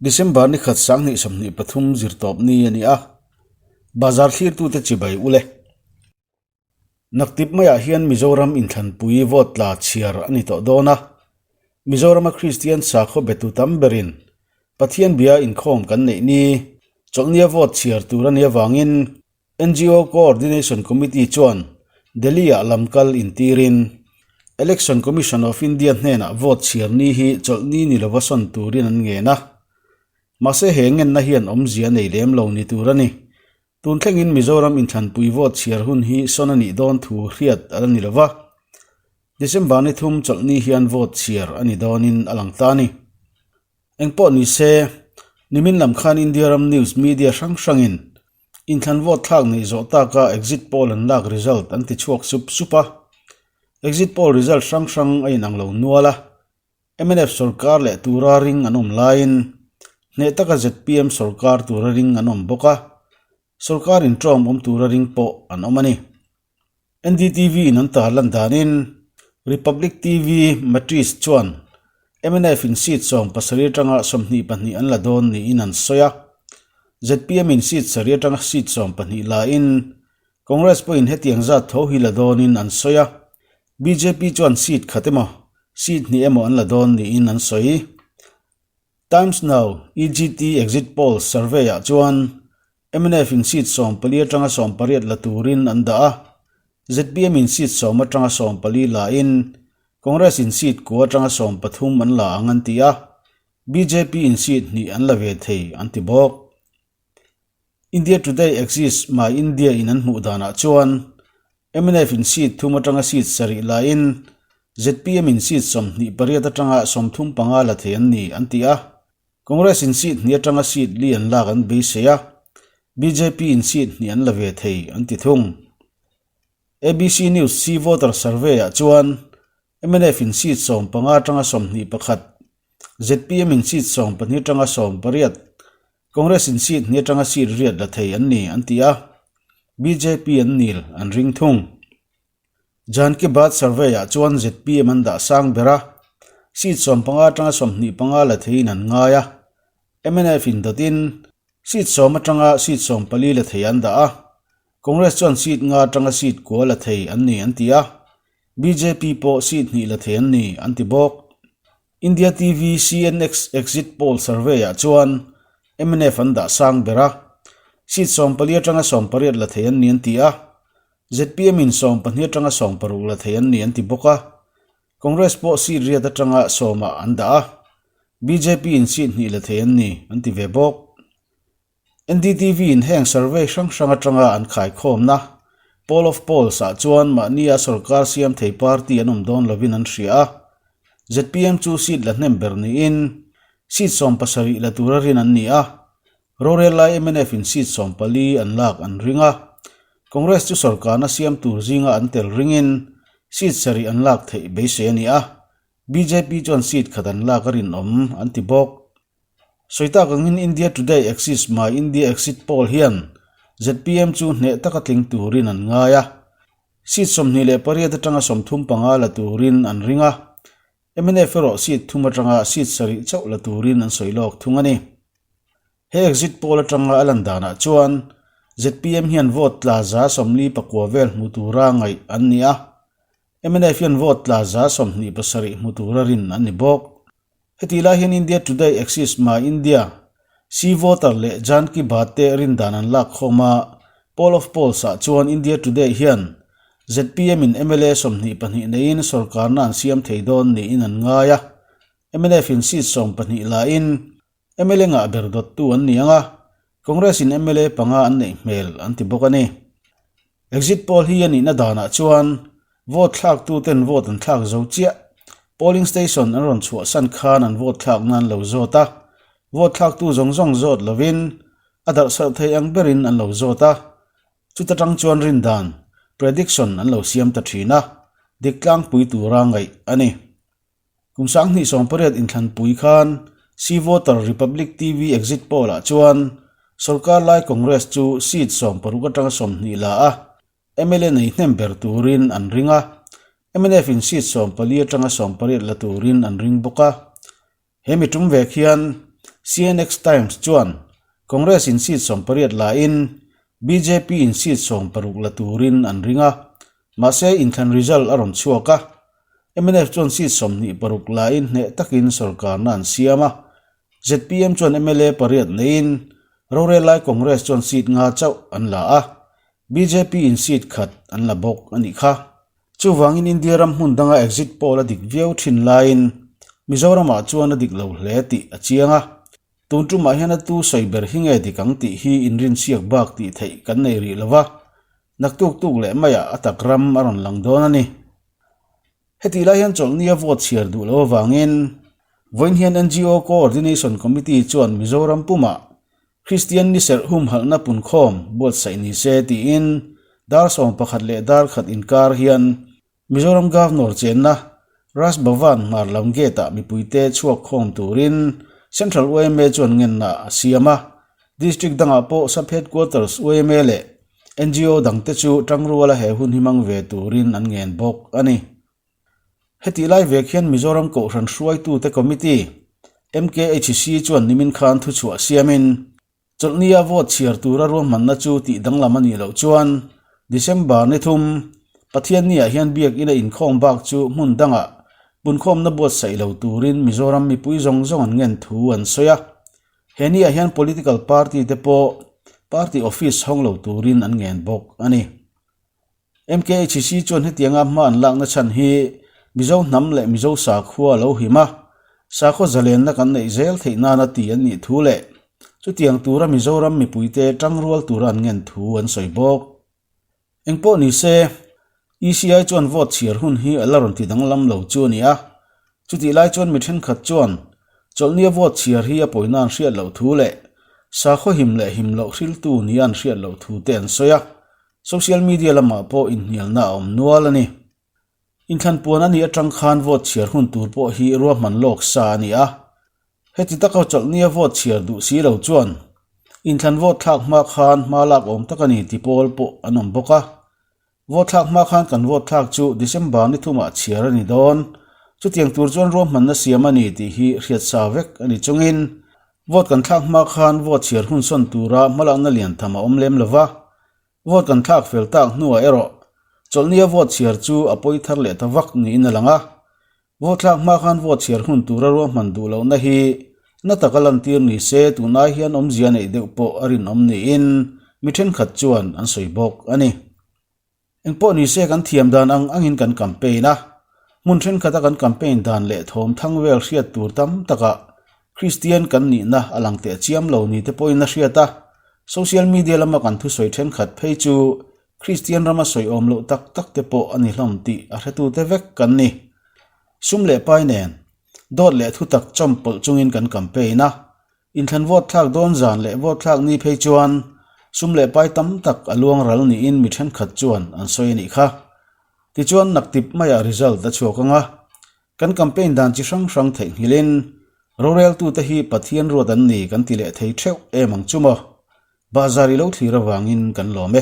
December ni khat 2023 zirtawp ni a ni a, bazar thlirtute chibai ule. Naktip maiah hian Mizoram inthlanpui vote tla chhiar a ni tawh dawn a, Mizorama Kristian sakhaw betu tam berin Pathian bia inkhawm kan neih ni chawlhnia vote chhiar tur a nih avangin NGO Coordination Committee chuan Delhi-ah lam kal intirin Election Commission of India hnenah vote chhiar ni hi chawlhni ni lova sawn turin an ngen a. Mahse he ngenna hian awmzia nei lem lo ni tur a ni. Tun thlengin Mizoram inthlanpui vote chhiar hun hi sawn a nih dawn thu hriat a la ni lova. December ni thum chawlhni hian vote chhiar a ni dawnin a lang ta a ni. Engpawh ni se, nimin lam khan India ram news media hrang hrangin Inthlan vote thlak neih zawh taka exit poll an lak result an ti chhuak sup sup a. Exit poll result hrang hrang a inang lo nual a. Mnf sorkar leh tura ring an awm laiin hneh taka zpm sorkar tura ring an awm bawk a. Sorkar inṭawm awm tura ring pawh an awm a ni. NDTV in an tarlan danin Republic TV Matrice chuan mnf in seat 70 atanga 22 an la dawn niin an sawi a. Zpm in seat sarih atanga seat 12 la in Congress pawhin hetiang zat tho hi la dawnin an sawi a. Bjp chuan seat khat emaw seat hnih emaw an la dawn niin an sawi. Times Now EGT Exit Poll Survey ah chuan Mnf in seat 14 atanga 18 la turin an dah a, zpm in seat 10 atanga 14 la in Congress in seat kua atanga 13 an la ang an ti a, bjp in seat hnih an la ve thei an ti bawk. India Today Axis My India in an hmuh danah chuan mnf in seat thum atanga seat sarih la in zpm in seat 28 atanga 35 la thei an ni an ti a. Congress in seat hnih atanga seat li an lak an beisei a, bjp in seat hnih an la ve thei an ti thung. ABC News C Voter Survey ah chuan mnf in seat 15 atanga 21, zpm in seat 12 atanga 18, Congress in seat hnih atanga seat riat la thei an ni an ti a, bjp an nil an ring thung. Jan Ki Baat Survey ah chuan zpm an dah sang ber a, seat 15 atanga 25 la theiin an ngai a, mnf in dawtin seat 10 atanga seat 14 la thei an dah a, Congress chuan seat nga atanga seat kua la thei an ni an ti a, bjp pawh seat hnih la thei an ni an ti bawk. India TV CNX Exit Poll Survey ah chuan mnf an dah sang ber a, seat 14 atanga 18 la thei an ni an ti a, zpm in 12 atanga 16 la thei an ni an ti bawk a, Congress pawh seat riat atanga 10 ah an dah a, bjp in seat hnih la thei an ni an ti ve bawk. NDTV in heng survey hrang hrang atanga an khaikhawmna Poll of Polls ah chuan mahnia sorkar siam thei party an awm dawn lovin an hria a, zpm chu seat la hnem ber niin seat 17 la tura rin an ni a, rorel lai mnf in seat 14 an lak an ring a, Congress chu sorkarna siam tur zinga an tel ringin seat sarih an lak theih beisei a ni a, bjp chuan seat khat an lak a rinawm an ti bawk. Sawi tak angin India Today Axis My India Exit Poll hian zpm chu hneh taka tling turin an ngai a, seat 28 atanga 35 la turin an ring a, mnf erawh seat thum atanga seat sarih chauh la turin an sawi lawk thung a ni. He exit poll atanga a lan danah chuan zpm hian vote tla za 44 vel hmu tura ngaih an ni a, mnf hian vote tla za 27 hmu tura rin an ni bawk. Heti lai hian India Today Axis My India, C Voter leh Jan Ki Baat te rin dan an lak khawm a, Poll of Polls ah chuan India Today hian zpm in mla 22 neiin sorkarna an siam thei dawn niin an ngai a, mnf in seat 12 la in mla ngah ber dawttu an ni ang a, Congress in mla panga an neih hmel an ti bawk a ni. Exit poll hi a nihna danah chuan vote thlaktu ten vote an thlak zo chiah. Polling station an rawn chhuahsan khan an vote thlak nan lo zawt a, vote thlaktu zawng zawng zawt lovin a darhsarh thei ang berin an lo zawt a, chuta tang chuan rin dan, prediction, an lo siam ta thin a, dik tlangpui tura ngaih a ni. Kum 2018 inthlanpui khan C Voter Republic TV exit poll ah chuan sorkar lai Congress chu seat 16 atanga 20 la a, mla nei hnem ber turin an ring a, mnf in seat 14 atanga 18 la turin an ring bawk a. He mi tum vek hian CNX Times chuan Congress in seat 18 lain bjp in seat 16 la turin an ring a, mahse inthlan result a rawn chhuak a, mnf chuan seat 26 lain hneh takin sorkarna an siam a, zpm chuan mla pariat neiin rorel lai Congress chuan seat nga chauh an la a, bjp in seat khat an la bawk a nih kha. Chuvangin India ram hmun danga exit poll a dik viau thin laiin Mizoramah chuan a dik lo hle tih a chiang a. Tun tumah hian a tu sawi ber hi nge dik ang tih hi inrinsiak bak tih theih kan nei rih lo va, naktuk tuk leh maiah a tak ram a rawn lang dawn a ni. Hetih lai hian chawlhnia vote chhiar duh loh avangin vawiin hian NGO Coordination Committee chuan Mizoram pumah Kristian ni serh humhalhna punkhawm buatsaih ni se tiin dar 11 leh dar khat inkar hian Mizoram Governor chenna Raj Bhavan hmar lam gate-ah mipuite chhuak khawm turin Central yma chuan ngenna a siam a. District dangah pawh Sub Headquarters yma leh NGO dangte chu tangruala he hun hi hmang ve turin an ngen bawk a ni. Hetih lai vek hian Mizoram Kohhran hruaitute Committee, MKHC, chuan nimin khan thuchhuah siamin, Chawlhnia vote chhiar tura ruahmanna chu tih danglam a nih loh chuan December ni thum, Pathianniah hian biakina inkhawm bak chu hmun dangah punkhawmna buatsaih lo turin Mizoram mipui zawng zawng an ngen thu an sawi a. He niah hian political party te pawh party office hawng lo turin an ngen bawk a ni. MKHC chuan hetianga hma an lakna chhan hi Mizo hnam leh Mizo sakhua a lo him a, sakhaw zalenna kan neih zel theih nana ti an nih thu leh chutiang tura Mizoram mipuite tangrual tura an ngen thu an sawi bawk. Engpawh ni se, ECI chuan vote chhiar hun hi a la rawn ti danglam lo chu a ni a, chutih lai chuan mi thenkhat chuan chawlhnia vote chhiar hi a pawina an hriat loh thu leh sakhaw him leh him loh hriltu nia an hriat loh thu te an sawi a, Social media lamah pawh inhnialna a awm nual a ni. Inthlan puan a nih atang khan vote chhiar hun tur pawh hi ruahman lawk sa a ni a. Heti taka chawlhnia vote chhiar duh si lo chuan inthlan vote thlak hma khan hma lak awm tak a ni ti pawl pawh an awm bawk a. Vote thlak hma khan kan vote thlak chu December ni thumah chhiar a ni dawn. Chutiang tur chuan ruahmanna siam a ni tih hi hriat sa vek a ni chungin vote kan thlak hma khan vote chhiar hun sawn tura hmalakna lian tham a awm lem lo va. Vote kan thlak fel tak hnuah erawh chawlhnia vote chhiar chu a pawi thar leh ta vak niin a lang a. Vote thlak hma khan vote chhiar hun tura ruahman duh lohna hi na taka lantir ni se tunai hian awmzia neih deuh pawh a rinawm niin mi thenkhat chuan an sawi bawk a ni. Engpawh ni se kan thiam dan ang angin kan campaign a, hmun thenkhat a kan campaign dan leh thawm thang vel hriat tur tam takah Kristian kan nihna a lang teh chiam lo ni te pawhin a hriat a, social media lama kan thusawi thenkhat phei chu Kristian rama sawi awm loh tak tak te pawh a ni hlawm tih a hretute vek kan ni. Sum leh pai nen, dawt leh thutak chawmpawlh chungin kan campaign a, Inthlan vote thlak dawn zan leh vote thlak ni phei chuan sum leh pai tam tak a luang ral niin mi thenkhat chuan an sawi a nih kha. Tichuan naktip maiah result a chhuak ang a, kan campaign dan chi hrang hrang theihnghilhin roreltute hi Pathian ruat an ni kan ti leh thei theuh em ang chu maw? Bahzar i lo thlir avangin kan lawm e.